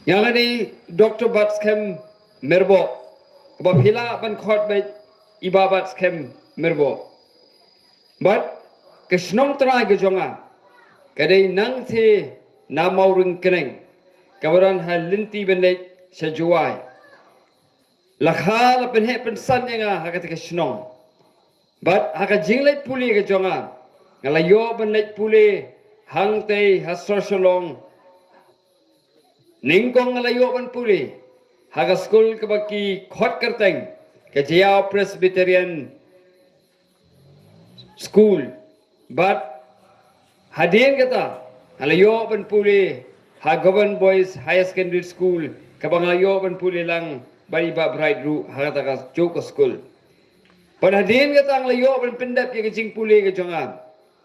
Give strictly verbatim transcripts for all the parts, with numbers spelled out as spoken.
Nga nga dei Doctor Batskhem Myrboh, kaba phi lah ban khot beit i Bah Batskhem Myrboh. Bad ka shnong trai ka jong nga ka dei Nangthe na Mawryngkneng, kaba don ha lynti ban leit sha Jowai. La kha la pynheh pynsan ïa nga ha kata ka shnong. Bad ha ka jingleit pule ka jong nga, nga la ïoh ban leit pule hangtei ha Sorshillong. Nyngkong nga la ïoh ban pule ha ka skul kaba ki khot kyrteng ka Jaïaw Presbyterian School. Bad hadien kata nga la ïoh ban pule ha Government Boys Higher Secondary School, kaba nga la ïoh ban pule lang bad i Bah Bright ruh ha kata ka juh ka skul. Bad hadien kata nga la ïoh ban pyndep ïa ka jingpule ka jong nga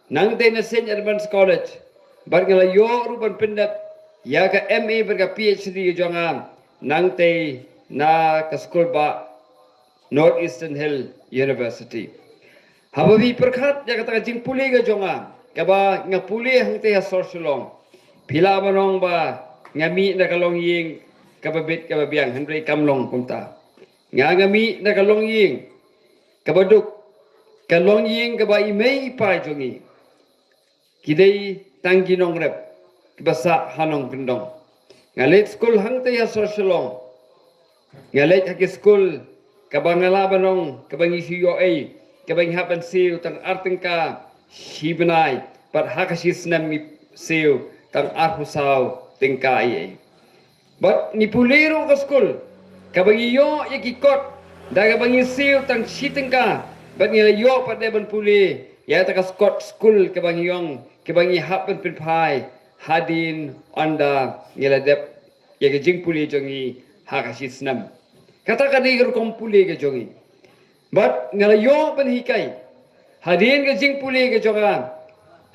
nangtei na Saint Edmund's College. Bad nga la ïoh ruh ban pyndep ïa ka M A bad ka P H D ka jong nga nangtei na ka skul bah North Eastern Hill University. Haba phi pyrkhat ïa kata ka jingpule ka jong nga, kaba nga pule hangtei ha Sorshillong, phi lah ban ong ba nga mih na ka longïing kaba bit kaba biang, hynrei kam long kumta. Nga nga mih na ka longïing kaba duk, ka longïing kaba i mei i pa jong ngi ki dei tang ki nongrep kiba sah ha nongkyndong. Nga leit skul hangtei ha Sorshillong. Nga leit ha ki skul kaba nga lah ban ong kaba ngi shu ïoh ei, kaba ngi hap ban siew tang ar tyngka shi bnai, bad ha ka shi snem ngi siew tang arphew saw tyngka ei ei. Bad ngi pule ruh ka skul kaba ngi ïoh ïa ki kot da kaba ngi siew tang shi tyngka, bad ngi la ïoh pat de ban pule ïa kata ka kot skul kaba ngi ïong, kaba ngi hap ban pynphai hadien ynda ngi la dep ïa ka jingpule jong ngi ha ka shi snem. Kata ka dei ka rukom pule ka jong ngi. Bad nga la ïoh ban hikai hadien ka jingpule ka jong nga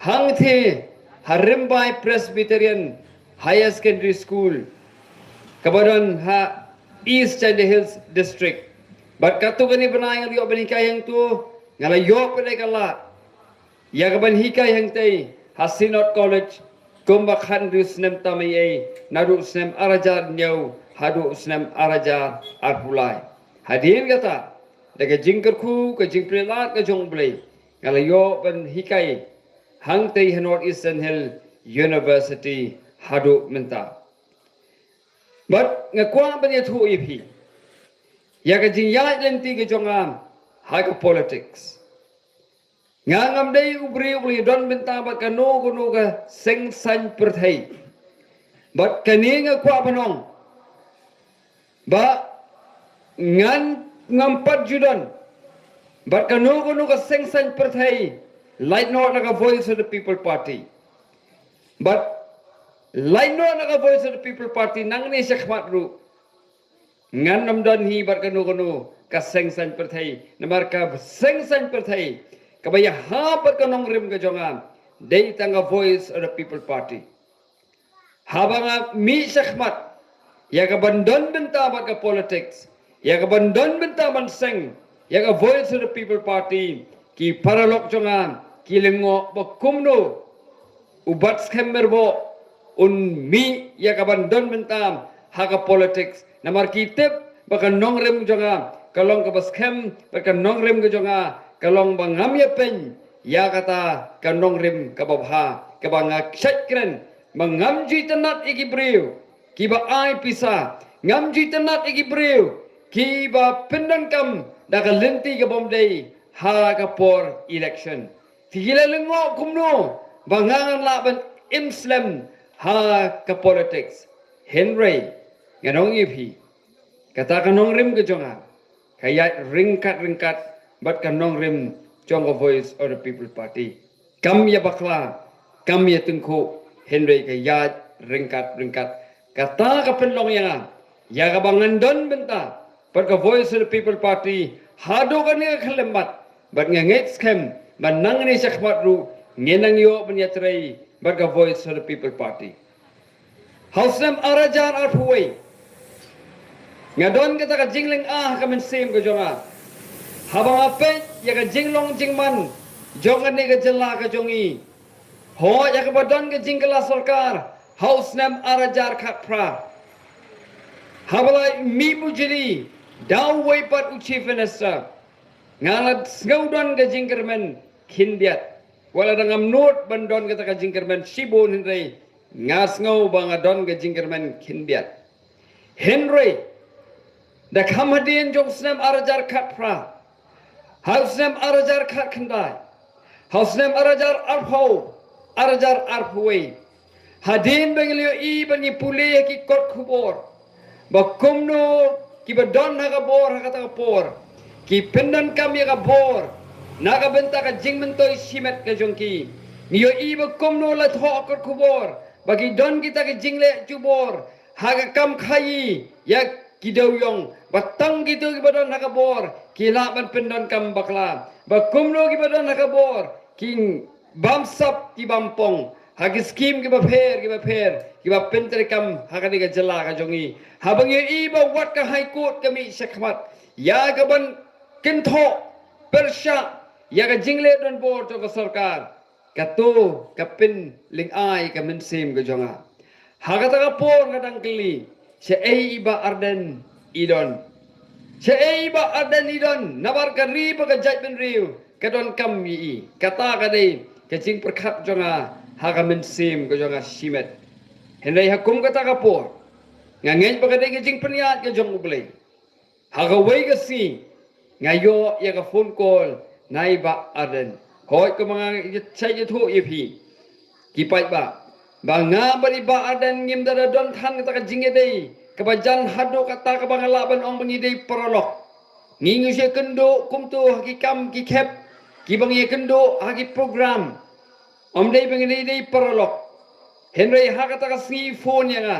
hangtei ha Rymbai Presbyterian Higher Secondary School, kaba don ha East Jaintia Hills District. Bad katto katne bnai nga la ïoh ban hikai hangto, nga la ïoh pat de ka lad ïa ka ban hikai hangtei ha Synod College kumba khathynriew snem tam ei ei, naduh snem ar hajar hynñiew haduh snem ar hajar arphew lai. Hadien kata, da ka jingkyrkhu, ka jingpynlait ka jong U Blei, nga la ïoh ban hikai hangtei ha North Eastern Hill University haduh mynta. Bad nga kwah ban ïathuh ïa phi ïa ka jingïaid lynti ka jong nga ha ka politics. Nga ngam dei u briew uba la ïadon bynta bad kano kano ka seng saiñ pyrthei. Bad kane nga kwah ban ong ba ngan ngam pat ju don bad kano kano ka seng saiñ pyrthei lait noh na ka Voice of the People Party. Bad lait noh na ka Voice of the People Party nangne shakhmat ruh ngan ym don hi bad kano kano ka seng saiñ pyrthei, namar ka seng saiñ pyrthei kaba ïahap bad ka nongrim ka jong nga dei tang ka Voice of the People Party. Haba nga mih shakhmat ïa ka ban don bynta bad ka politics, ïa ka ban don bynta ban seng ïa ka Voice of the People Party, ki paralok jong nga ki lyngngoh ba kumno u Batskhem Myrboh un mih ïa ka ban don bynta ha ka politics. Namar ki tip ba ka nongrim jong nga ka long kaba skhem, ba ka nongrim ka jong nga ka long ba ngam ïa pyn ïa kata ka nongrim kaba bha, kaba nga shait kren ba ngam ju itynnad ïa ki briew kiba ai pisa, ngam ju itynnad ïa ki briew kiba pyndonkam da ka lynti ka bym dei ha ka por election. Te ki la lyngngoh kumno ba nga ngan lah ban im slem ha ka politics. Hynrei ngan ong ïa phi, kata ka nongrim ka jong nga ka ïaid ryngkat ryngkat bad ka nongrim jong ka Voice of the People Party. Kam ïa bakla, kam ïa tyngkhuh, hynrei ka ïaid ryngkat ryngkat. Kata ka pynlong ïa nga ïa kaba ngan don bynta bad ka Voice of the People Party haduh kane ka khyllipmat, bad nga ngeit skhem ba nangne shakhmat ruh ngin nang ïoh ban ïatrei bad ka Voice of the People Party. Ha u snem ar hajar arphew wei nga don kata ka jinglynga ha ka mynsiem ka jong nga haba nga peit ïa ka jinglong jingman jong kane ka jylla ka jong ngi. Hooid, ïa kaba don ka jingkylla sorkar ha u snem ar hajar khatphra. Haba la mih bujli da uwei pat u Chief Minister, nga la sngew don ka jingkyrmen khyndiat. Wat la dang ngam nud ban don kata ka jingkyrmen shibun, hynrei nga sngew ba nga don ka jingkyrmen khyndiat. Hynrei da kham hadien jong u snem ar hajar khatphra, ha u snem ar hajar khatkhyndai, ha u snem ar hajar arphew, ar hajar arphew wei, hadien ba ngi la ïohi ba ngi pule ha ki kot khubor ba kumno kiba don ha ka bor ha kata ka por ki pyndonkam ïa ka bor na ka bynta ka jingmyntoi shimet ka jong ki. Ngi ïohi ba kumno la thoh kot khubor ba ki don kita ki jingleh jubor ha ka kam khaïi ïa ki dewïong, ba tang kito kiba don ha ka bor ki lah ban pyndonkam bakla, ba kumno kiba don ha ka bor ki bam sap ki bam pong ha ki skim kiba pher kiba pher kiba pyntreikam ha kane ka jylla ka jong ngi. Haba ngi ïohi ba wat ka High Court ka mih shakhmat ïa ka ban kynthoh pyrshah ïa ka jingleh donbor jong ka sorkar, kato ka pynlyngngai ka mynsiem ka jong nga. Ha kata ka por nga dang kylli, shaei i Bah Ardent i don? Shaei i Bah Ardent i don? Namar ka ri bad ka jaitbynriew ka donkam ïa i. Kata ka dei ka jingpyrkhat jong nga ha ka mynsiem ka jong nga shimet. Hynrei ha kum kata ka por nga ngeit ba ka dei ka jingpynïaid ka jong U Blei. Ha kawei ka sngi nga ïoh ïa ka phone call na i Bah Ardent. Hooid, kumba nga shait ïathuh ïa phi ki paidbah, ba nga bad i Bah Ardent ngim da don than kata ka jingïadei kaba jan haduh katta kaba nga lah ban ong ba ngi dei paralok. Ngi ïakynduh kumto ha ki kam ki khep kiba ngi ïakynduh ha ki program. Ym dei ba ngi dei paralok. Hynrei ha kata ka sngi i phone ïa nga,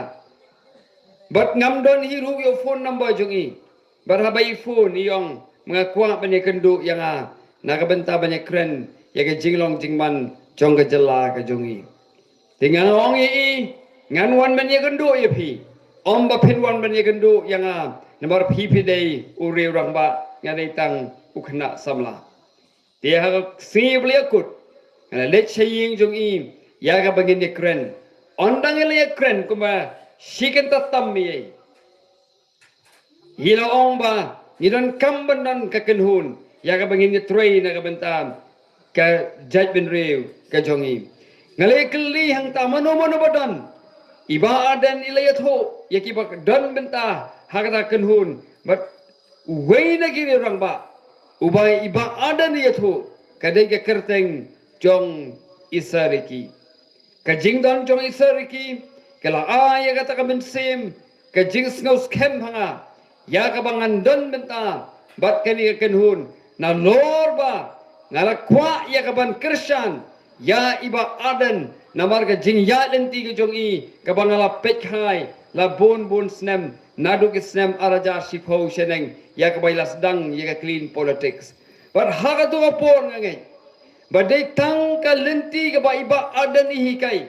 bad ngam don hi ruh ïa u phone number jong i. Bad haba i phone i ong, ma nga kwah ban ïakynduh ïa nga na ka bynta ban ïakren ïa ka jinglong jingman jong ka jylla ka jong i. Te nga ong ïa i, ngan wan ban ïakynduh ïa phi. Ym ba phin wan ban ïakynduh ïa nga, namar phi phi dei u riew rangbah, nga dei tang u khynnah samla. Te ha ka sngi ba la ïakut nga la leit sha ïing jong i ïa kaba ngin ïakren. Ynda ngi la ïakren kumba shi kynta tam ïa i, i la ong ba ngi donkam ban don ka kynhun ïa kaba ngin ïatrei na ka bynta ka jaitbynriew ka jong i. Nga la ïakylli hangta mano mano ba don. I Bah Ardent i la ïathuh ïa kiba don bynta ha kata ka kynhun, bad uwei na ki riew rangbah uba i Bah Ardent i ïathuh ka dei ka kyrteng jong i Sir Ricky. Ka jingdon jong i Sir Ricky ka la ai ïa kata ka mynsiem ka jingsngew skhem ha nga ïa kaba ngan don bynta bad kane ka kynhun, nalor ba nga la kwah ïa kaban kyrshan ïa i Bah Ardent, namar ka jingïaid lynti ka jong i kaba nga la peit kai la bun bun snem, naduh ki snem ar hajar shiphew shaneng, ïa kaba i la sdang ïa ka clean politics. Bad ha kato ka por nga ngeit ba dei tang ka lynti kaba i Bah Ardent i hikai,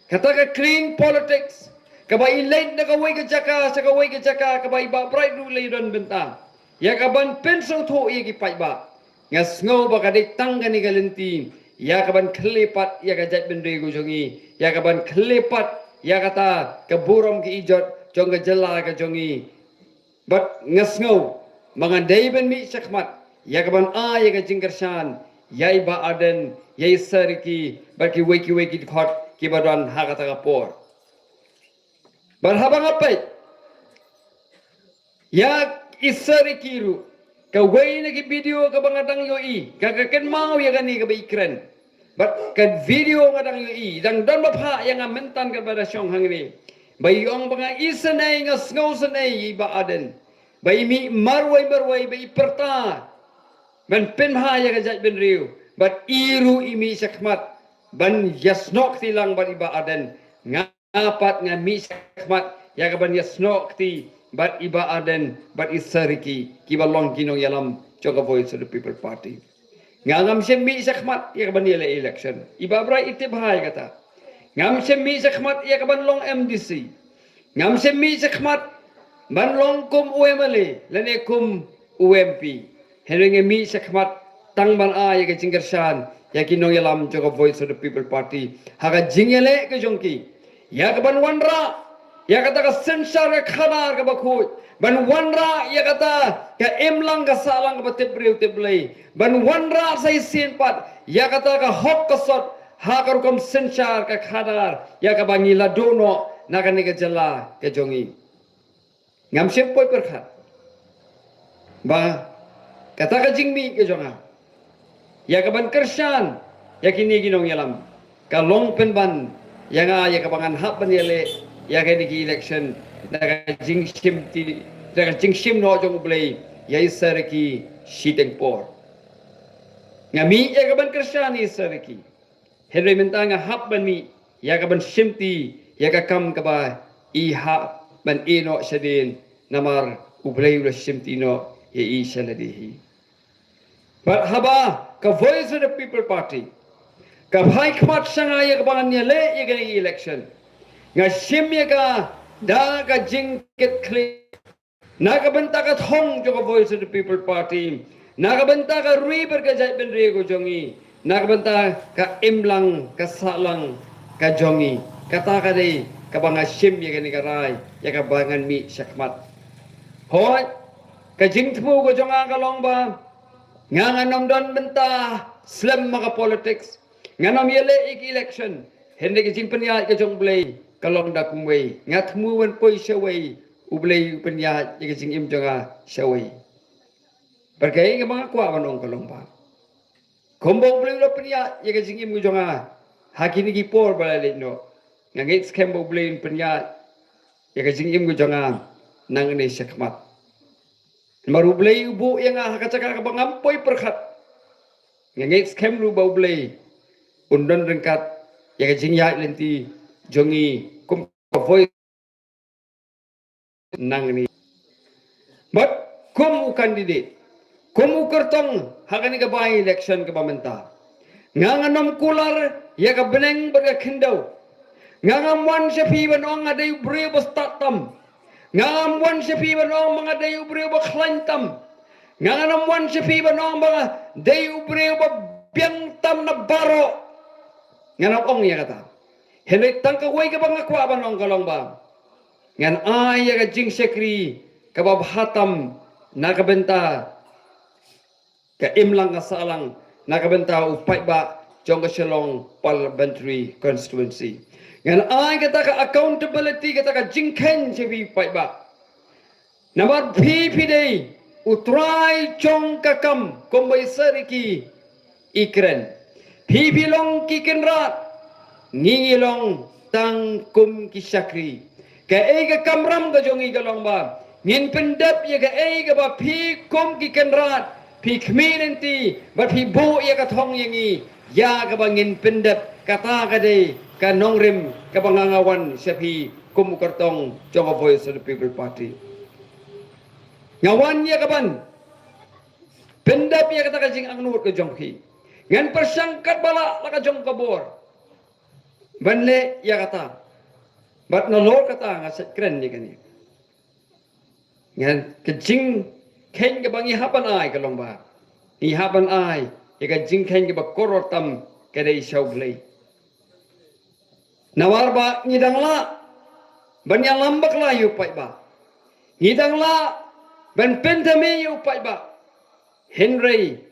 kata ka clean politics, kaba i leit na kawei ka jaka sha kawei ka jaka, kaba i Bah Bright ruh i la don bynta ïa kaban pynsngewthuh ïa ki paidbah. Nga sngew ba ka dei tang kane ka lynti ïa kaban khlieh pat ïa ka jaitbynriew ka jong i, ïa kaban khlieh pat ïa kata ka burom ka ijot jong ka jylla ka jong i. Bad nga sngew ba ngan dei ban mih shakhmat ïa kaban ai ïa ka jingkyrshan ïa i Bah Ardent, ïa i Sir Ricky bad kiwei kiwei ki dkhot kiba don ha kata ka por. Bad haba nga peit ïa i Sir Ricky ruh, kawei na ki video kaba nga dang ïohi, ka ka kynmaw ïa kane kaba i kren. Bad ka video nga dang ïohi, dang don ba phah ïa nga mynta katba da shong hangne, ba i ong ba nga isynei, nga sngewsynei ïa i Bah Ardent, ba i mih marwei marwei, ba i pyrta ban pynbha ïa ka jaitbynriew, bad i ruh i mih shakhmat ban ïasnoh kti lang bad i Bah Ardent. Nga pat nga mih shakhmat ïa kaban ïasnoh kti bad i Bah Ardent bad i Sir Ricky, kiba long ki nongïalam jong ka Voice of the People Party. Nga ngam shym mih shakhmat ïa kaban ïaleh election. I Bah Bright i tip bha ïa kata. Ngam shym mih shakhmat ïa kaban long M D C. Ngam shym mih shakhmat ban long kum u M L A lane kum u M P. Hynrei nga mih shakhmat tang ban ai ïa ka jingkyrshan ïa ki nongïalam jong ka Voice of the People Party ha ka jingïaleh ka jong ki ïa kaban wanrah ïa kata ka synshar ka khadar kaba khuid, ban wanrah ïa kata ka imlang ka sahlang kaba tip briew tip Blei, ban wanrah sa shisien pat ïa kata ka hok ka sot ha ka rukom synshar ka khadar ïa kaba ngi la duh noh na kane ka jylla ka jong ngi. Ngam shym poi pyrkhat ba kata ka jingmih ka jong nga ïa ka ban kyrshan ïa kine ki nongïalam ka long pynban ïa nga ïa kaba ngan hap ban ïaleh ïa kane ki election da ka jingshim ti, da ka jingshim noh jong U Blei ïa i Sir Ricky shiteng por. Nga mih ïa ka ban kyrshan ïa i Sir Ricky. Hynrei mynta nga hap ban mih ïa ka ban shim ti ïa ka kam kaba i hap ban ïeh noh shadien, namar U Blei u la shim ti noh ïa i sha lade hi. Bad haba ka Voice of the People Party ka phai khmat sha nga ïa kaba ngan ïaleh ïa kane ka election, nga shim ïa ka da ka jingkitkhlieh na ka bynta ka thong jong ka Voice of the People Party, na ka bynta ka ri bad ka jaitbynriew ka jong ngi, na ka bynta ka imlang ka sahlang ka jong ngi. Kata ka dei kaba nga shim ïa kane ka rai ïa kaba ngan mih shakhmat. Hooid, ka jingthmu ka jong nga ka long ba nga ngan ym don bynta slem ma ka politics. Ngan ym ïaleh ïa ka election, hynrei ka jingpynïaid ka jong U Blei ka long da kumwei. Nga thmu ban poi shawei, U Blei u pynïaid ïa ka jingim jong nga shawei. Bad kaei kaba nga kwah ban ong ka long ba kumba U Blei u la pynïaid ïa ka jingim ka jong nga ha kine ki por ba la leit noh, nga ngeit skhem ba U Blei un pynïaid ïa ka jingim ka jong nga nangne shakhmat. Namar U Blei u buh ïa nga ha ka jaka kaba ngam poi pyrkhat. Nga ngeit skhem ruh ba U Blei un don ryngkat ïa ka jingïaid lynti jong ngi kum ka Voice nangne. Bad kum u candidate, kum u kyrtong ha kane ka by election kaba mynta, nga ngan ym kular ïa ka bneng bad ka khyndew. Nga ngam wan sha phi ban ong nga dei u briew ba stad tam. Nga ngam wan sha phi ban ong ba nga dei u briew ba khlaiñ tam. Nga ngam wan sha phi ban ong ba nga dei u briew ba biang tam na baroh. Nga ngam ong ïa kata. Hynrei tang kawei kaba nga kwah ban ong ka long ba ngan ai ïa ka jingshakri kaba bha tam na ka bynta ka imlang ka sahlang na ka bynta u paidbah jong ka Shillong Parliamentary Constituency. Ngan ai kata ka accountability, kata ka jingkheiñ sha phi paidbah. Namar phi, phi dei u trai jong ka kam kumba i Sir Ricky i kren. Phi, phi long ki kynrad, ngi, ngi long tang kum ki shakri. Kaei ka kamram ka jong ngi ka long ba ngin pyndep ïa kaei kaba phi kum ki kynrad phi khmih lynti bad phi buh ïa ka thong ïa ngi, ïa kaba ngin pyndep. Kata ka dei ka nongrim kaba nga, nga wan sha phi kum u kyrtong jong ka Voice of the People Party. Nga wan ïa ka ban pyndep ïa kata ka jingangnud ka jong phi. Ngan pyrshang katba lah la ka jong ka bor ban leh ïa kata. Bad nalor kata nga sa kren ïa kane. Ngan, ka jingkheiñ kaba ngi hap ban ai ka long ba ngi hap ban ai ïa ka jingkheiñ kaba kordor tam ka dei sha U Blei. Namar ba ngi dang lah ban ïalam bakla ïa u paidbah. Ngi dang lah ban pynthame ïa u paidbah. Hynrei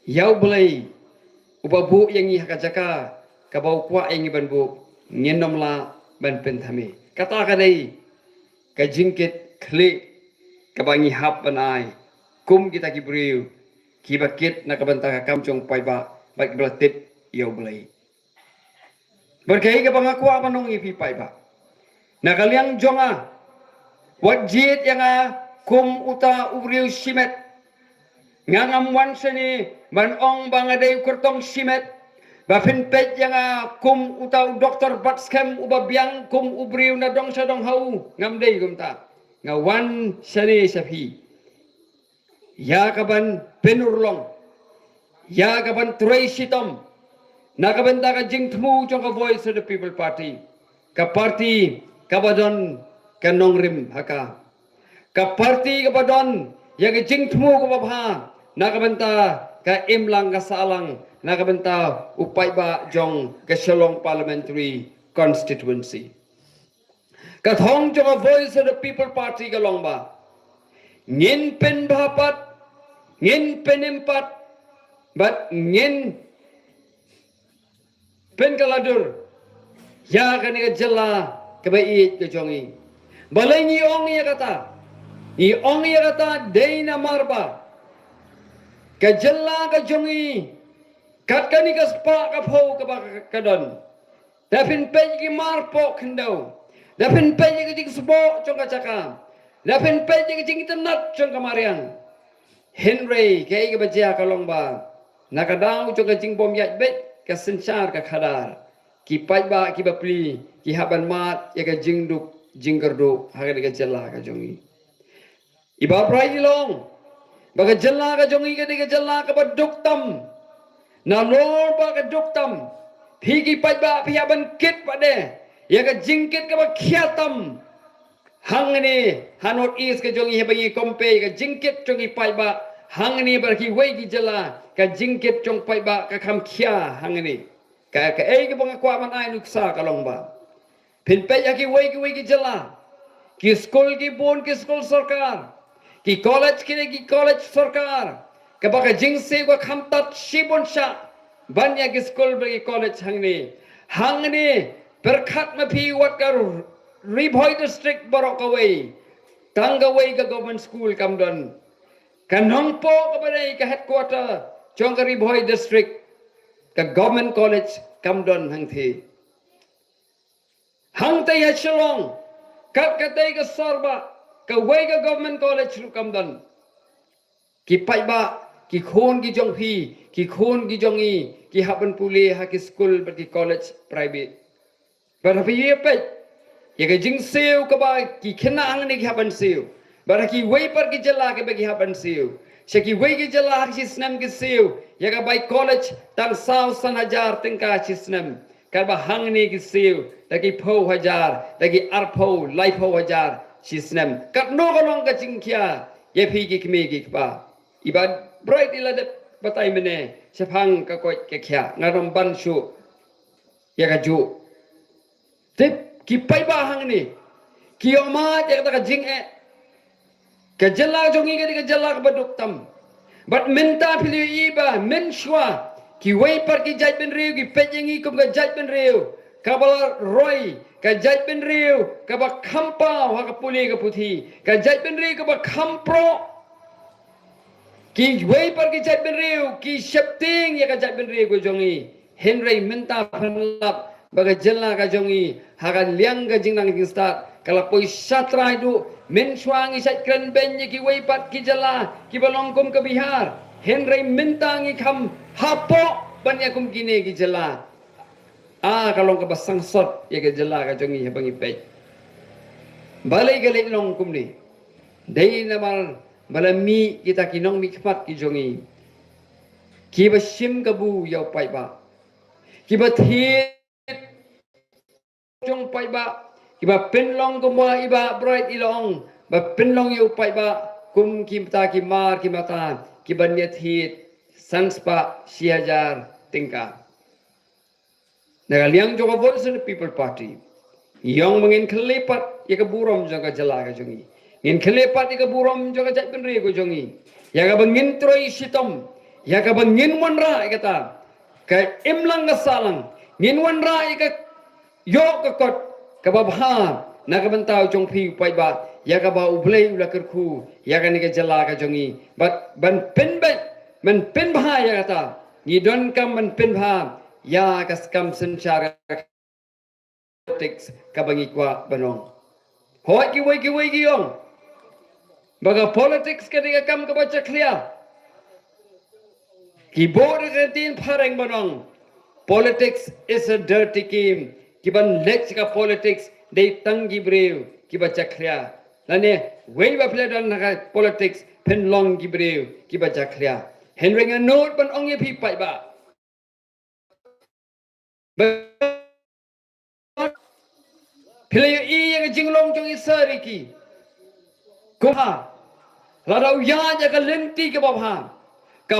ïa U Blei uba buh ïa ngi ha ka jaka kaba u kwah ïa ngi ban buh, ngin ym lah ban pynthame. Kata ka dei ka jingkitkhlieh kaba ngi hap ban ai kum kita ki briew kiba kit na ka bynta ka kam jong u paidbah bad kiba la tip ïa U Blei. Bad kaei kaba nga kwah ban ong ïa phi paidbah, na ka liang jong nga, wat jied ïa nga kum uta u briew shimet. Nga ngam wan shane ban ong ba nga dei u kyrtong shimet, ba phin peit ïa nga kum uta u doktor bat skhem uba biang kum u briew na dong sha dong haoid. Ngam dei kumta. Nga wan shane sha phi ïa ka ban pynurlong, ïa ka ban trei shitom na ka bynta ka jingthmu jong ka Voice of the People Party, ka party kaba don ka nongrim ha ka, ka party kaba don ïa ka jingthmu kaba bha na ka bynta ka imlang ka sahlang, na ka bynta u paidbah jong ka Shillong Parliamentary Constituency. Ka thong jong ka Voice of the People Party ka long ba ngin pynbha pat, ngin pynim pat, bad ngin pynkylla dur ïa kane ka jylla kaba ïeit ka jong ngi. Balei ngi ong ïa kata? Ngi ong ïa kata dei namar ba ka jylla ka jong ngi, kat kane ka spah ka phew kaba ka don, da phin peit ki mar poh khyndew, da phin peit ki jingsboh jong ka jaka, da phin peit ki jingitynnad jong ka mariang. Hynrei kaei kaba jia ka long ba na ka daw jong ka jingbym ïaid beit ka synshar ka khadar, ki paidbah kiba pli ki hap ban mad ïa ka jingduk jingkyrduh ha kane ka jylla ka jong ngi. I Bah Bright i la ong ba ka jylla ka jong ngi ka dei ka jylla kaba duk tam. Nalor ba ka duk tam, phi ki paidbah phi hap ban kit pat de ïa ka jingkit kaba khia tam. Hangne ha North East ka jong ngi, haba ngi compare ka jingkit jong ki paidbah hangne bad kiwei ki jylla, ka jingkit jong paidbah ka kham khia hangne. Ka, kaei kaba nga kwah ban ai nuksa ka long ba phin peit ha kiwei kiwei ki jylla, ki skul ki bun ki skul sorkar, ki college ki dei ki college sorkar, kaba ka jingsiew ka kham tad shibun shah ban ïa ki skul bad ki college hangne. Hangne pyrkhat ma phi, wat ka Ri Bhoi District baroh kawei, tang kawei ka government school kam don. Ka Nongpoh kaba dei ka headquarter jong ka Ri Bhoi District, ka government college kam don hangthie. Hangtei ha Shillong, kat katei ka Sorbah, kawei ka government college ruh kam don. Ki paidbah, ki khun ki jong phi, ki khun ki jong ngi, ki hap ban pule ha ki skul bad ki college private. Bad haba phi ïa peit ïa ka jingsiew kaba ki khynnah hangne ki hap ban siew, bad ha kiwei pat ki jylla kiba ki hap ban siew, sha kiwei ki jylla ha ki snem ki siew ïa ka bai college tang saw san hajar tyngka shi snem. Katba hangne ki siew da ki phew hajar, da ki arphew laiphew hajar shi snem. Katno ka long ka jingkhia ïa phi ki kmie ki kpa? I Bah Bright i la dep batai mynne shaphang ka koit ka khiah, nga ym ban shuh ïa kajuh. Te ki paidbah hangne ki ïohmad ïa kata ka jingeh. Ka jylla jong ngi ka dei ka jylla kaba duk tam. Bad mynta phi la ïohi ba mynshuwa kiwei pat ki jaitbynriew ki peit ïa ngi kum ka jaitbynriew kaba la roi, ka jaitbynriew kaba kham paw ha ka pule ka puthi, ka jaitbynriew kaba kham proh. Kiwei pat ki jaitbynriew ki sheptieng ïa ka jaitbynriew ka jong ngi. Hynrei mynta phin lap ba ka jylla ka jong ngi ha ka liang ka jingnang jingstad ka la poi shatrai duh. Mynshuwa ngi shait kren beiñ ïa kiwei pat ki jylla kiba long kum ka Bihar, hynrei mynta ngi kham hapoh ban ïa kum kine ki jylla. Ah, ka long kaba sangsot ïa ka jylla ka jong ngi haba ngi peit. Balei ka leit long kumne? Dei namar ba la mih kita ki nongmihkhmat ki jong ngi kiba shim kabu ïa u paidbah, kiba thied jong u paidbah, kiba pynlong kumba i Bah Bright i la ong, ba pynlong ïa u paidbah kum kita ki mar ki mata kiban ïathied san spah shi hajar tyngka. Na ka liang jong ka Voice of the People Party, ngi ong ba ngin khlei pat ïa ka burom jong ka jylla ka jong ngi, ngin khlei pat ïa ka burom jong ka jaitbynriew ka jong ngi, ïa kaba ngin trei shitom, ïa kaba ngin wanrah ïa kata ka imlang ka sahlang, ngin wanrah ïa ka ïoh ka kot kaba bha na ka bynta jong phi u paidbah, ïa kaba U Blei u la kyrkhu ïa kane ka jylla ka jong ngi. Bad ban pynbeit, ban pynbha ïa kata, ngi donkam ban pynbha ïa ka skam synshar, ka politics kaba ngi kwah ban ong. Hooid, kiwei kiwei ki ong ba ka politics ka dei ka kam kaba jakhlia. Ki bun ki ktien phareng ban ong, politics is a dirty game. Kiban leit ka politics dei tang ki briew kiba jakhlia. Lane wei ba phi la don ha ka politics phin long ki briew kiba jakhlia. Hynrei nga nud ban ong ïa phi paidbah, phi la ïohi ïa ka jinglong jong i Sir Ricky. Kumba lada u ïaid ïa ka lynti kaba bha, ka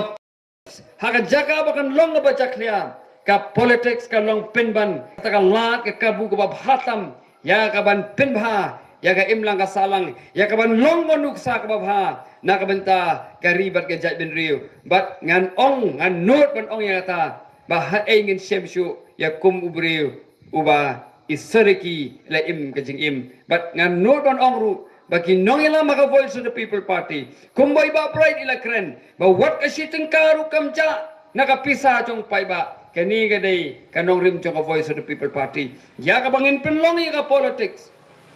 ha ka jaka ba kan long kaba jakhlia, ka politics ka long pynban kata ka lad ka kabu kaba bha tam ïa ka ban pynbha ïa ka imlang ka sahlang, ïa ka ban long ka nuksa kaba bha na ka bynta ka ri bad ka jaitbynriew. Bad ngan ong, ngan nud ban ong ïa kata ba haei ngin shem shuh ïa kum u briew uba i sariki la im ka jingim. Bad ngan nud ban ong ruh ba ki nongïalam ha ka Voice of the People Party, kumba i Bah Bright i la kren ba wat ka shi tyngka ruh kam jah na ka pisa jong paidbah. Kane ka dei ka nongrim jong ka Voice of the People Party. Ïa kaba ngin pynlong ïa ka politics,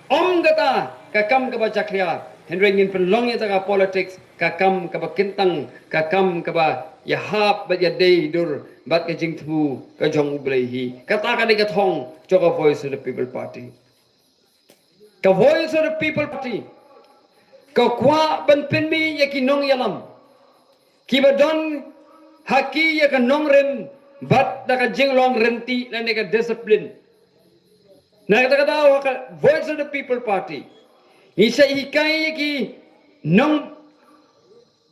ym kata ka kam kaba jakhlia, hynrei ngin pynlong ïa ka politics ka kam kaba kyntang, ka kam kaba ïahap bad ïadei dur bad ka jingthmu ka jong U Blei hi. Kata ka dei ka thong jong ka Voice of the People Party. Ka Voice of the People Party ka kwah ban pynmih ïa ki nongïalam kiba don ha ki ïa ka nongrim bad da ka jinglong ryntih lane ka discipline. Na kata ka daw ha ka Voice of the People Party ngi sa hikai ïa ki nong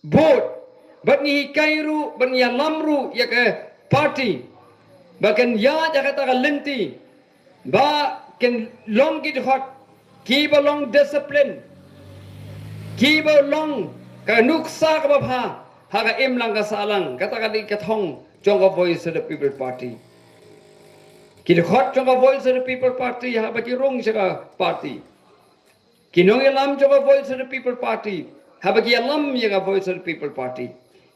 vote bad ngi hikai ruh bad ngi ïalam ruh ïa ka party ba kan ïaid ha kata ka lynti ba kan long ki dkhot kiba long discipline, kiba long ka nuksa kaba bha ha ka imlang ka sahlang. Kata ka dei ka thong jong ka Voice of the People Party. Ki dkhot jong ka Voice of the People Party haba ki rung sha ka party, ki nongïalam jong ka Voice of the People Party haba ki ïalam ïa ka Voice of the People Party,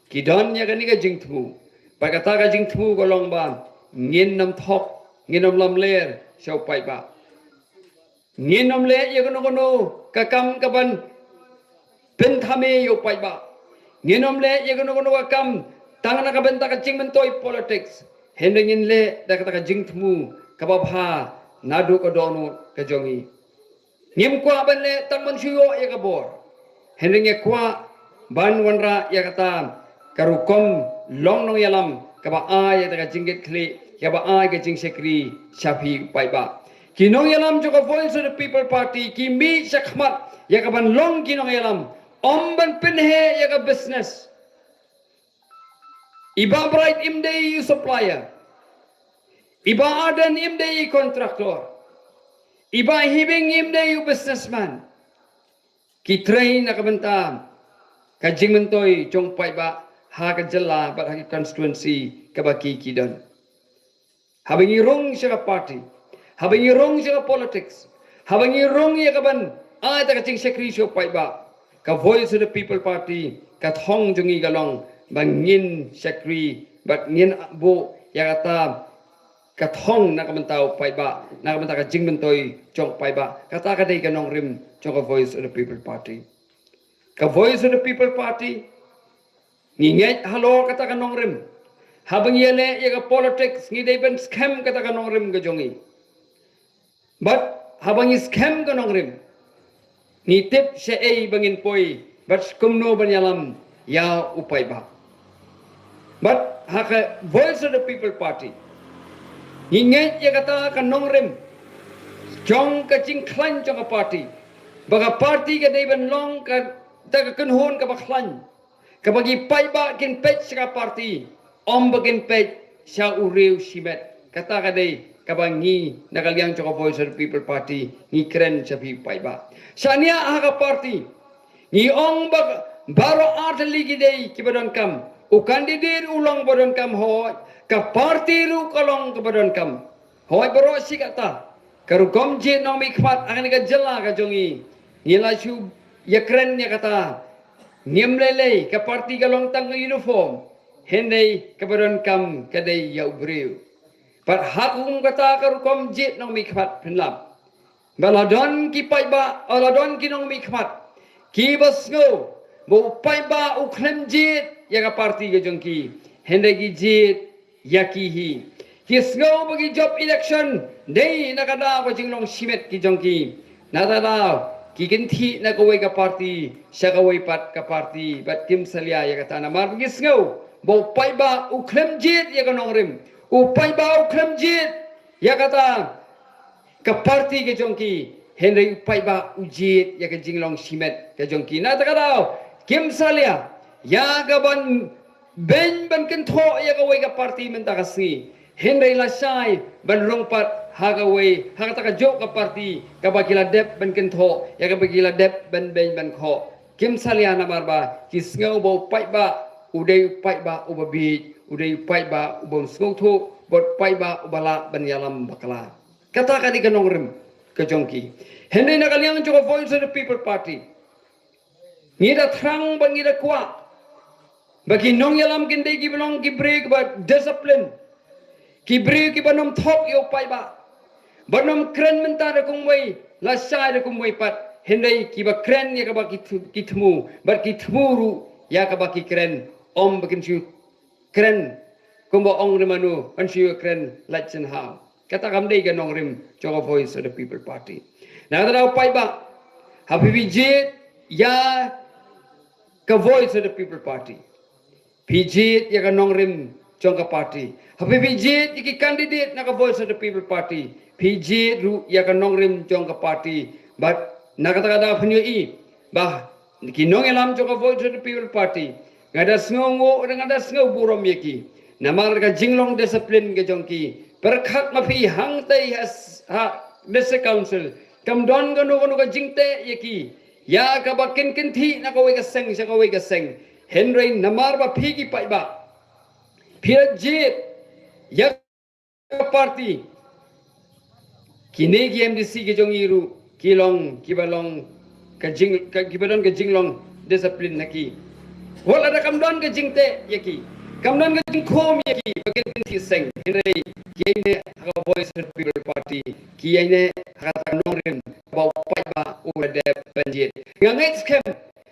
ki don ïa kane ka jingthmu. Bad kata ka jingthmu ka long ba ngin ym thok, ngin ym lamler sha u paidbah. Ngin ym leh ïa kano kano ka kam ka ban pynthame ïa u paidbah. Ngin ym leh ïa kano kano ka kam tang na ka bynta ka jingmyntoi politics. Hynrei ngin leh da kata ka jingthmu kaba bha naduh ka dohnud ka jong ngi. Ngim kwah ban leh tang ban shu ïoh ïa ka bor, hynrei ngi kwah ban wanrah ïa kata ka rukom long nongïalam kaba ai ïa ka jingkitkhlieh, kaba ai ka jingshakri sha phi paidbah. Ki nongïalam jong ka Voice of the People Party ki mih shakhmat ïa ka ban long ki nongïalam, ym ban pynheh ïa ka business. I Bah Bright im dei i supplier. I Bah Ardent im dei i contractor. I Bah Hibing im dei u businessman. Ki trei na ka bynta ka jingmyntoi jong paidbah ha ka jylla bad ha ka constituency kaba ki ki don. Haba ngi rung sha ka party, haba ngi rung sha ka politics, haba ngi rung ïa ka ban ai ta ka jingshakri sha u paidbah, ka Voice of the People Party ka thong jong ngi ka long ba ngin shakri bad ngin buh ïa kata ka thong na ka bynta u paidbah, na ka bynta ka jingmyntoi jong paidbah. Kata ka dei ka nongrim jong ka Voice of the People Party. Ka Voice of the People Party ngi ngeit halor kata ka nongrim. Haba ngi ïaleh ïa ka politics ngi dei ban skhem kata ka nongrim ka jong ngi. Bad haba ngi skhem ka nongrim, ngi tip shaei ba ngin poi bad kumno ban ïalam ïa u paidbah. Bad ha ka Voice of the People Party ngi ngeit ïa kata ka nongrim jong ka jingkhlaiñ jong ka party, ba ka party ka dei ban long kata ka kynhun kaba khlaiñ, kaba ki paidbah kin peit sha ka party, ym ba kin peit sha u riew shimet. Kata ka dei kaba ngi na ka liang jong ka Voice of the People Party ngi kren sha phi paidbah. Shaniah ha ka party ngi ong ba baroh artylli ki dei kiba donkam. U candidate u long ba donkam, hooid, ka party ruh ka long kaba donkam. Hooid, baroh shi katta, ka rukom jied nongmihkhmat ha kane ka jylla ka jong ngi, ngi la shu ïakren ïa kata. Ngim lei lei, ka party ka long tang ka uniform, hynrei kaba donkam ka dei ïa u briew. Bad ha kum kata ka rukom jied nongmihkhmat pynlap, ba la don ki paidbah, la don ki nongmihkhmat kiba sngew ba u paidbah u khlem jied ïa ka party ka jong ki, hynrei ki jied ïa ki hi. Ki sngew ba ki jop election dei na ka daw ka jinglong shimet ki jong ki. Na ka daw ki kynthih na kawei ka party sha kawei pat ka party, bad kim salia ïa kata namar ba ki sngew ba u paidbah u khlem jied ïa ka nongrim, u paidbah u khlem jied ïa kata ka party ka jong ki, hynrei u paidbah u jied ïa ka jinglong shimet ka jong ki. Na kata ka daw kim salia ïa ka ban beiñ ban kynthoh ïa kawei ka party mynta ka sngi. Hynrei la shai ban rung pat ha kawei, ha kata ka jong ka party kaba ki la dep ban kynthoh ïa kaba ki la dep ban beiñ ban khoh. Kim salia namar ba ki sngew ba u paidbah u dei u paidbah uba bieit, u dei u paidbah uba sngewthuh, bad u paidbah uba lah ban ïalam bakla. Kata ka dei ka nongrim ka jong ki. Hynrei na ka liang jong ka Voice of the People Party, ngi da thrang bad ngi da kwah ba ki nongïalam kin dei kiba long ki briew kiba discipline, ki briew kiba nym thok ïa u paidbah, bad nym kren mynta da kumwei, la shai da kumwei pat, hynrei kiba kren ïa kaba ki thu-, ki thmu, bad ki thmu ruh ïa kaba ki kren, ym ba kin shu kren kumba ong ri mano, ban shu kren lait shen haw. Kata kam dei ka nongrim jong ka Voice of the People Party. Na kata daw paidbah, haba phi jied ïa ka Voice of the People Party, phi jied ïa ka nongrim jong ka party. Haba phi jied ïa ki candidate na ka Voice of the People Party, phi jied ruh ïa ka nongrim jong ka party. Bad na kata ka daw phin ïohi ba ki nongïalam jong ka Voice of the People Party, nga da sngewnguh, nga da sngew burom ïa ki namar ka jinglong discipline ka jong ki. Pyrkhat ma phi hangtei ha s-, ha District Council, kam don kano kano ka jingteh ïa ki ïa kaba kin kynthih na kawei ka seng sha kawei ka seng. Hynrei namar ba phi ki paidbah phi la jied ïa ka party, kine ki M D C ki jong i ruh ki long kiba long ka jing, ka, kiba don ka jinglong discipline na ki. Wat lada kam don ka jingteh ïa ki, kam don ka jingkhum ïa ki ba kin kynthih seng, hynrei ki ïaineh ha ka Voice of the People Party, ki ïaineh ha ka nongrim ba u paidbah u la dep ban jied. Nga ngeit skhem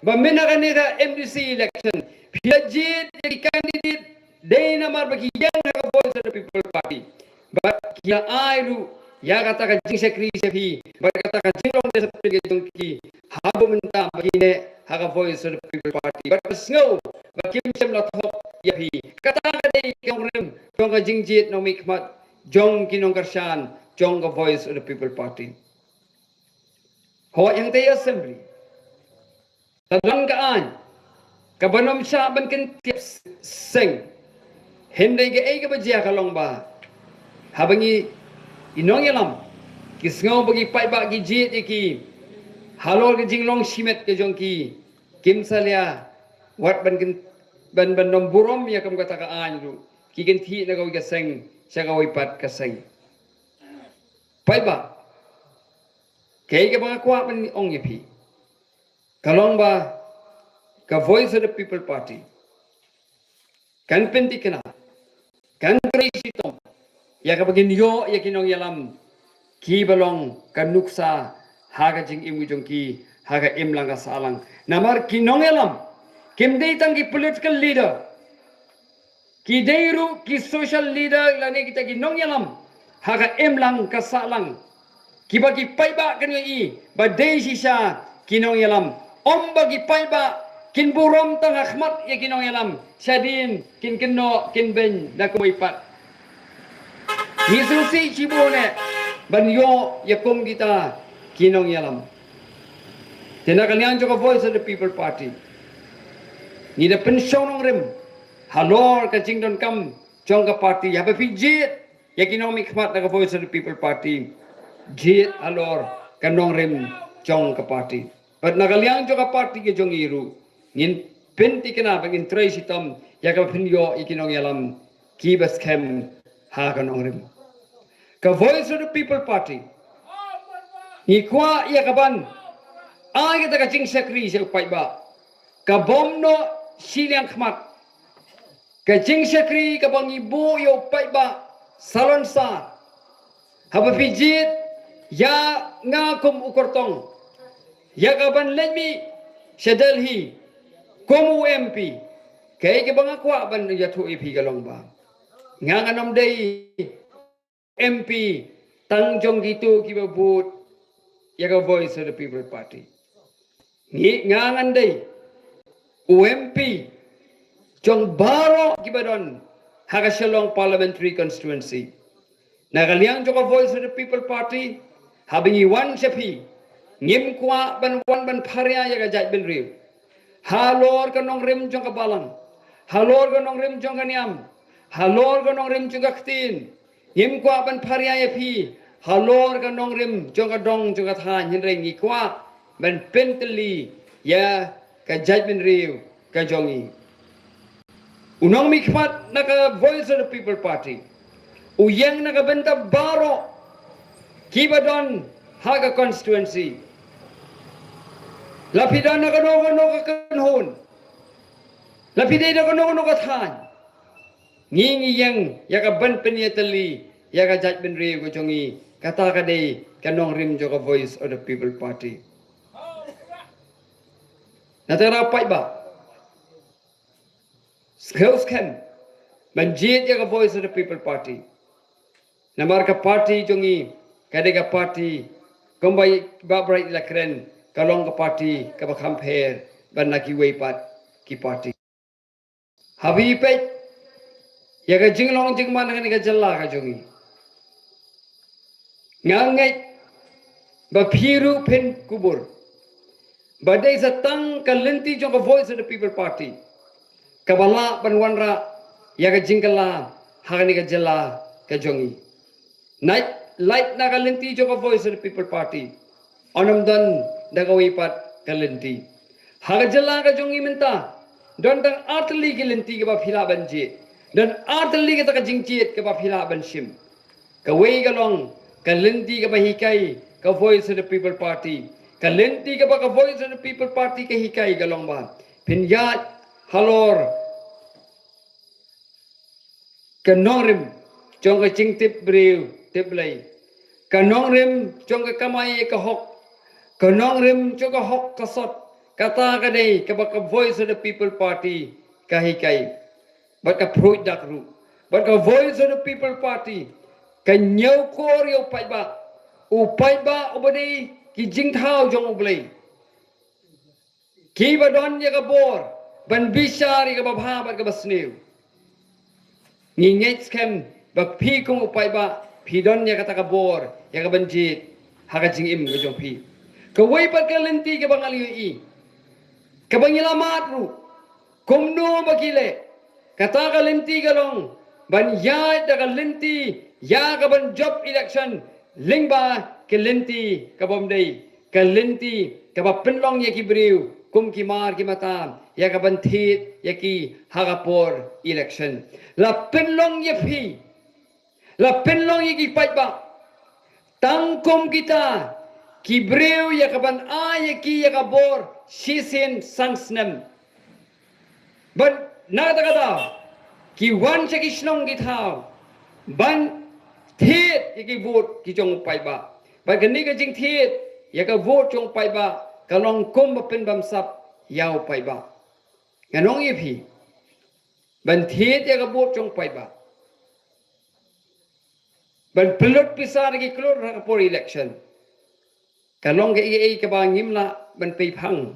ba mynta kane ka M D C election phi la jied ïa ki candidate dei namar ba ki ïeng ha ka Voice of the People Party. Bad ki la ai ruh ïa kata ka jingshakri sha phi, bad kata ka jinglong discipline ka jong ki, haba mynta ba ki neh ha ka Voice of the People Party. Bad ka sngew ba kim shym la thok ïa phi. Kata ka dei ka nongrim jong ka jingjied nongmihkhmat jong ki nongkyrshan jong ka Voice of the People Party. Hooid, hangtei Assembly la don ka aiñ kaba nym shah ban kynthiah seng. Hynrei kaei kaba jia ka long ba haba ngi, i nongïalam, ki sngew ba ki paidbah ki jied ïa ki halor ka jinglong shimet ka jong ki, kim salia wat ban kyn-, ban, ban nym burom ïa kam kata ka aiñ ruh, ki kynthih na kawei ka seng sha kawei pat ka seng. Paidbah, kaei kaba nga kwah ban ong ïa phi ka long ba ka Voice of the People Party kan pynthikna, kan trei shitom ïa kaba kin ïoh ïa ki nongïalam kiba long ka nuksa ha ka jingim ka jong ki ha ka imlang ka sahlang. Namar ki nongïalam kim dei tang ki political leader, ki dei ruh ki social leader lane kita ki nongïalam ha ka imlang ka sahlang, kiba ki paidbah kin ïohi ba dei shisha ki nongïalam. Ym ba ki paidbah kin burom tang ha khmat ïa ki nongïalam, shadien kin kynnoh kin beiñ da kumwei pat. Ngi sngewsih shibun eh ban ïoh ïa kum kita ki nongïalam. Te na ka liang jong ka Voice of the People Party, ngi da pynshong nongrim halor ka jingdonkam jong ka party. Haba phi jied ïa ki nongmihkhmat na ka Voice of the People Party, jied halor ka nongrim jong ka party. Bad na ka liang jong ka party ka jong ngi ruh, ngin pynthikna bad ngin trei shitom ïa kaba phin ïoh ïa ki nongïalam kiba skhem ha ka nongrim. Ka Voice of the People Party, ngi kwah ïa ka ban ai kata ka jingshakri sha u paidbah, ka bym noh shiliang khmat. Ka jingshakri kaba ngi buh ïa u paidbah salonsar. Haba phi jied ïa nga kum u kyrtong ïa ka ban leit mih sha Delhi kum u M P, kaei kaba nga kwah ban ïathuh ïa phi ka long ba nga, ngan ym dei M P tang jong kito kiba bud ïa ka Voice of the People Party. Ngi, nga ngan dei u M P jong baroh kiba don ha ka Shillong Parliamentary Constituency. Na ka liang jong ka Voice of the People Party, haba ngi wan sha phi, ngim kwah ban wan ban pharia ïa ka jaitbynriew. Halor ka nongrim jong ka balang, halor ka nongrim jong ka niam, Halor ka nongrim jong ka ktien, ngim kwah ban pharia ïa phi halor ka nongrim jong ka dong jong ka thaiñ, hynrei ngi kwah ban pyntylli ïa ka jaitbynriew ka jong ngi. U nongmihkhmat na ka Voice of the People Party u ïeng na ka bynta baroh kiba don ha ka constituency. La phi don na kano kano ka kynhun, la phi dei na kano kano ka thaiñ, ngi ngi ïeng ïa ka ban pynïatylli ïa ka jaitbynriew ka jong ngi. Kata ka dei ka nongrim jong ka Voice of the People Party. Na tara paidbah, skhem skhem ban jied ïa ka Voice of the People Party. Namar ka party jong ngi ka dei ka party kumba i Bah Bright i la kren, ka long ka party kaba kham pher ban na kiwei pat ki party. Haba i peit ïa ka jinglong jingman ha kane ka jylla ka jong ngi, nga ngeit ba phi ruh phin kubur ba dei sa tang ka lynti jong ka Voice of the People Party kaba lah ban wanrah ïa ka jingkylla ha kane ka jylla ka jong ngi. Nait lait na ka lynti jong ka Voice of the People Party, ym don da kawei pat ka lynti. Ha ka jylla ka jong ngi mynta don tang artylli ki lynti kaba phi lah ban jied, don artylli kata ka jingjied kaba phi lah ban shim. Kawei ka long ka lynti kaba hikai ka Voice of the People Party. Ka lynti kaba ka Voice of the People Party ka hikai ka long ba phin ïaid halor ka nongrim jong ka jingtip briew tip Blei, ka nongrim jong ka kamai ka hok, ka nongrim jong ka hok ka sot. Kata ka dei kaba ka Voice of the People Party ka hikai bad ka pruid dak ruh. Bad ka Voice of the People Party ka ñiewkor ïa u paidbah, u paidbah uba dei ki jingthaw jong U Blei, kiba don ïa ka bor ban bishar ïa kaba bha bad kaba sniew. Ngi ngeit skhem ba phi kum u paidbah phi don ïa kata ka bor ïa ka ban jied ha ka jingim ka jong phi. Kawei pat ka lynti kaba nga la ïohi, kaba ngi la mad ruh, kumno ba ki leh. Kata ka lynti ka long ban ïaid da ka lynti ïa ka ban jop election lyngba ka lynti kaba ym dei, ka lynti kaba pynlong ïa ki briew kum ki mar ki mata ïa ka ban thied ïa ki ha ka por election. La pynlong ïa phi, la pynlong ïa ki paidbah tang kum kita ki briew ïa ka ban ai ïa ki ïa ka bor shisien san snem. Bad na kata ka daw ki wan sha ki shnong ki thaw ban thied ïa ki vote ki jong u paidbah. Bad kane ka jingthied ïa ka vote jong u paidbah ka long kum ba pynbamsap ïa u paidbah. Ngan ong ïa phi, ban thied ïa ka vote jong u paidbah, ban pynlut pisa da ki klur ha ka por election, ka long kaei kaei kaba ngim lah ban pei phang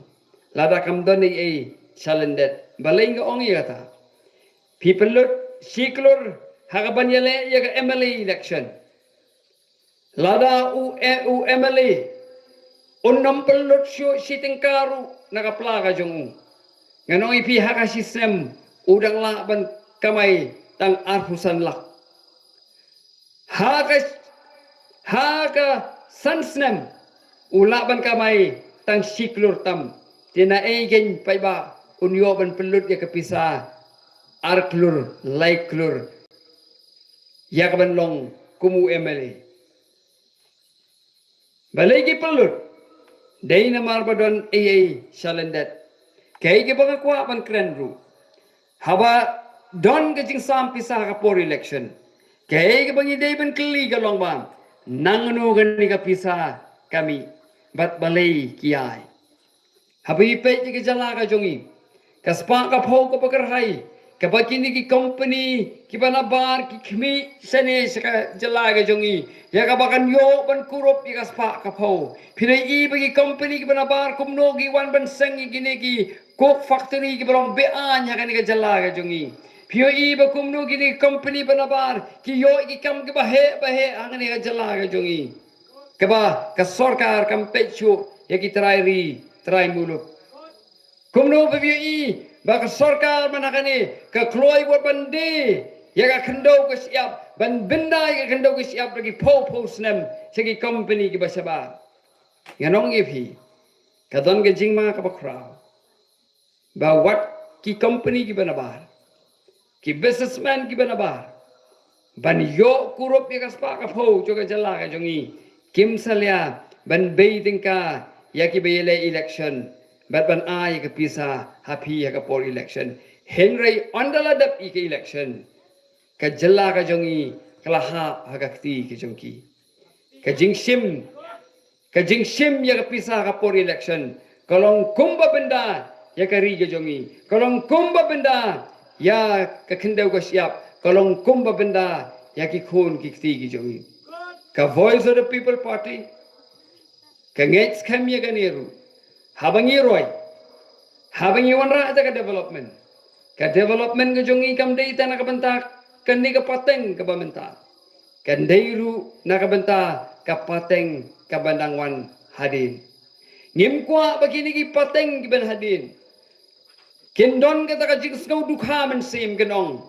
lada kam don ei ei shalyndet. Balei nga ong ïa kata? Phi pynlut shi klur ha ka ban ïaleh ïa ka M L A election. Lada u, e, u M L A un ym pynlut shuh shi tyngka ruh na ka pla ka jong u, ngan ong ïa phi, ha ka shi snem u dang lah ban kamai tang arphew san lak. Ha ka, ha ka san snem u lah ban kamai tang shi klur tam. Te naei kein paidbah un ïoh ban pynlut ïa ka pisa ar klur, lai klur ïa ka ban long kum u M L A? Balei ki pynlut? Dei namar ba don ei ei shalyndet. Kaei kaba nga kwah ban kren ruh, haba don ka jingsam pisa ha ka por election, kaei kaba ngi dei ban kylli ka long ba nangno kane ka pisa ka mih bad balei ki ai. Haba ngi peit ïa ka jylla ka jong ngi, ka spah ka phew kaba kyrhai kaba kine ki company kiba nabar ki khmih shane sha ka jylla ka jong ngi, ïa kaba kan ïoh ban kurup ïa ka spah ka phew. Phi ïohi ba ki company kiba nabar kumno ki wan ban seng ïa kine ki coke factory kiba long be-aiñ ha kane ka jylla ka jong ngi? Phi ïohi ba kumno kine ki company ba nabar ki ïoh ïa ki kam kiba heh ba heh ha kane ka jylla ka jong ngi, kaba ka sorkar kam peit shuh ïa ki trai ri trai muluk? Kumno ba phi ïohi ba ka sorkar man ha kane ka kloi wat ban die ïa ka khyndew ka shyiap, ban bynda ïa ka khyndew ka shyiap da ki phew phew snem sha ki company kiba shabar. Ngan ong ïa phi, ka don ka jingma kaba khraw ba wat ki company kiba nabar, ki businessman kiba nabar, ban ïoh kurup ïa ka spah ka phew jong ka jylla ka jong ngi, kim salia ban bei tyngka ïa kiba ïaleh election, bad ban ai ïa ka pisa ha phi ha ka por election. Hynrei ynda la dep ïa ka election, ka jylla ka jong ngi ka la hap ha ka kti ka jong ki. Ka jingshim, ka jingshim ïa ka pisa ha ka por election ka long kumba bynda ïa ka ri ka jong ngi, ka long kumba bynda ïa ka khyndew ka shyiap, ka long kumba bynda ïa ki khun ki kti ki jong ngi. Ka Voice of the People Party ka ngeit skhem ïa kane ruh. Haba ngi roi, haba ngi wanrah da ka development, ka development ka jong ngi kam dei tang na ka bynta kane ka pateng kaba mynta, kan dei ruh na ka bynta ka pateng kaba dang wan hadien. Ngim kwah ba kine ki pateng kiban hadien kin don kata ka jingsngew dukha mynsiem, kin ong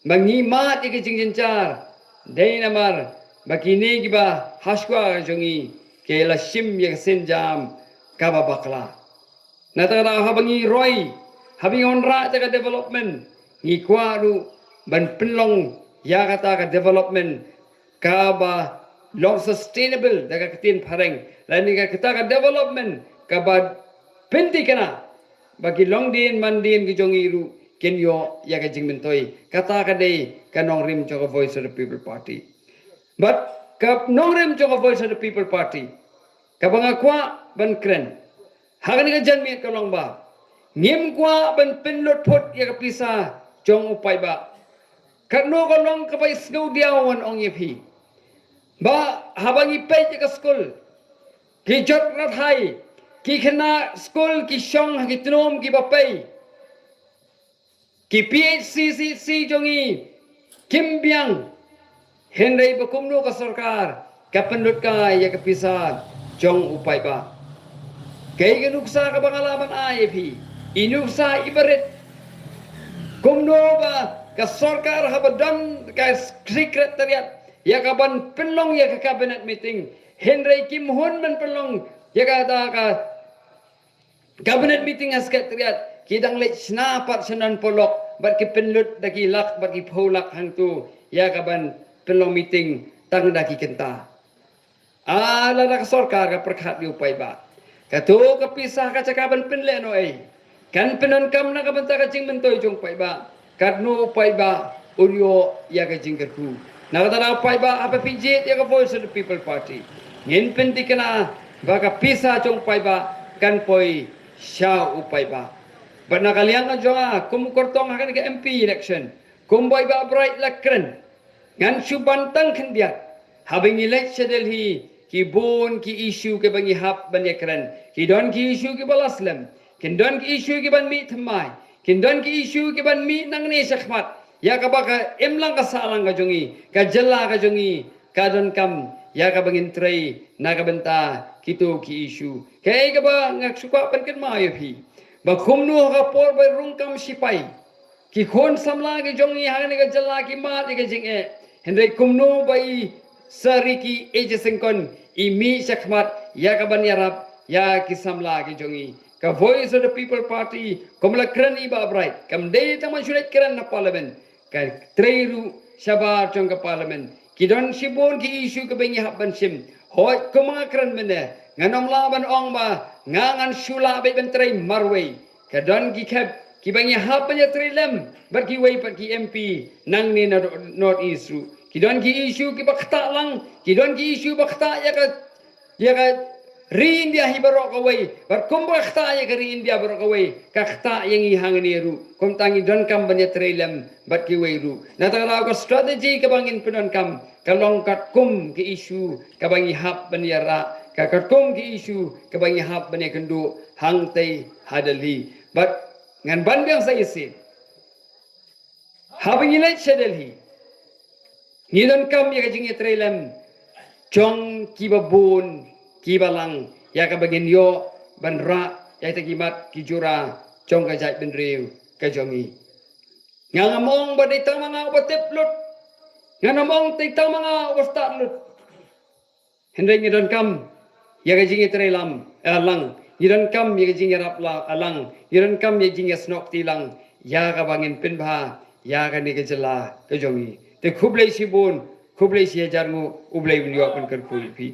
ba ngi mad ïa ka jingjynjar, dei namar ba kine kiba hashwa ka jong ngi ki la shim ïa ka sienjam kaba bakla. Na kata ka daw haba ngi roi, haba ngi wanrah ïa ka development, ngi kwah ruh ban pynlong ïa kata ka development kaba long sustainable da ka ktien phareng, lane ka kata ka development kaba pyntikna ba ki longdien mandien ki jong ngi ruh kin ïoh ïa ka jingmyntoi. Kata ka dei ka nongrim jong ka Voice of the People Party. Bad ka nongrim jong ka Voice of the People Party kaba nga kwah ban kren ha kane ka janmiet ka long ba ngim kwah ban pynlut phut ïa ka pisa jong u paidbah. Katno ka long kaba isngewdiaw, ngan ong ïa phi, ba haba ngi peit ïa ka skul, ki jot rathai, ki khynnah skul ki shong ha ki tnum kiba pei, ki P H C, C H C jong ngi kim biang. Hynrei ba kumno ka sorkar ka pynlut kai ïa ka pisa jong u paidbah? Kaei ka nuksa kaba nga lah ban ai ïa phi? I nuksa iba rit. Kumno ba ka sorkar haba don ka secretariat ïa kaban pynlong ïa ka cabinet meeting, hynrei kim hun ban pynlong ïa kata ka cabinet meeting ha secretariat, ki dang leit shna pat sha Nonpohlok bad ki pynlut da ki lak bad ki phew lak hangto ïa kaban pynlong meeting tang da ki kynta. Ah, lada ka sorkar ka pyrkhat ïa u paidbah, kato ka pisa ka jaka ban pynlehnohei kan pyndonkam na ka bynta ka jingmyntoi jong u paidbah, katno u paidbah un ïoh ïa ka jingkyrkhu? Na kata ka daw paidbah, haba phi jied ïa ka Voice of the People Party, ngin pyntikna ba ka pisa jong u paidbah kan poi sha u paidbah. Bad na ka liang ka jong nga kum u kyrtong ha kane ka M P election, kumba i Bah Bright la kren, ngan shu ban tang khyndiat. Haba ngi leit sha Delhi, ki bun ki issue kiba ngi hap ban ïakren. Ki don ki issue kiba la slem, kin don ki issue kiban mih thymmai, kin don ki issue kiban mih nangne shakhmat, ïa kaba ka imlang ka sahlang ka jong ngi, ka jylla ka jong ngi ka donkam ïa kaba ngin trei na ka bynta kito ki issue. Kaei kaba nga shu kwah ban kynmaw ïa phi, ba kumno ha ka por ba rung kam shipai, ki khun samla ki jong ngi ha kane ka jylla ki mad ïa ka jingeh, hynrei kumno ba i Sir Ricky A J Syngkon i mih shakhmat ïa kaban ïarap ïa ki samla ki jong ngi. Ka Voice of the People Party, kum la kren i Bah Bright, kam dei tang ban shu leit kren na Parliament, ka trei ruh shabar jong ka Parliament. Ki don shibun ki issue kiba ngi hap ban shim. Hooid, kum nga kren mynne, ngan ym lah ban ong ba nga ngan shu lah beit ban trei marwei. Ka don ki khep kiba ngi hap ban ïatrei lem bad kiwei pat ki M P nangne na North East ruh. Ki don ki issue kiba ktah lang, ki don ki issue ba ktah ïa ka, ïa ka ri India hi baroh kawei, bad kumba ka ktah ïa ka ri India baroh kawei, ka ktah ïa ngi hangne ruh. Kumta ngi donkam ban ïatrei lem bad kiwei ruh. Na kata ka daw ka strategy kaba ngin pyndonkam ka long katkum ki issue kaba ngi hap ban ïarah, ka katkum ki issue kaba ngi hap ban ïakynduh hangtei ha Delhi. Bad ngan ban biang sa shisien, haba ngi leit sha Delhi, ngi donkam ïa ka jingïatrei lem jong kiba bun kiba lang, ïa kaba ngin ïoh ban rah ïa kita ki mat ki jura jong ka jaitbynriew ka jong ngi. Nga ngam ong ba dei tang ma nga uba tip lut. Nga ngam ong dei tang ma nga uba stad lut. Hynrei ngi donkam ïa ka jingïatreilang, eh, lang. Ngi donkam ïa ka jingïarap la, eh, lang. Ngi donkam ïa ka jingïasnoh kti lang ïa kaba ngin pynbha ïa kane ka jylla ka jong ngi. Te khublei shibun, khublei shihajar nguh, U Blei un ïoh pynkyrkhu ïa phi.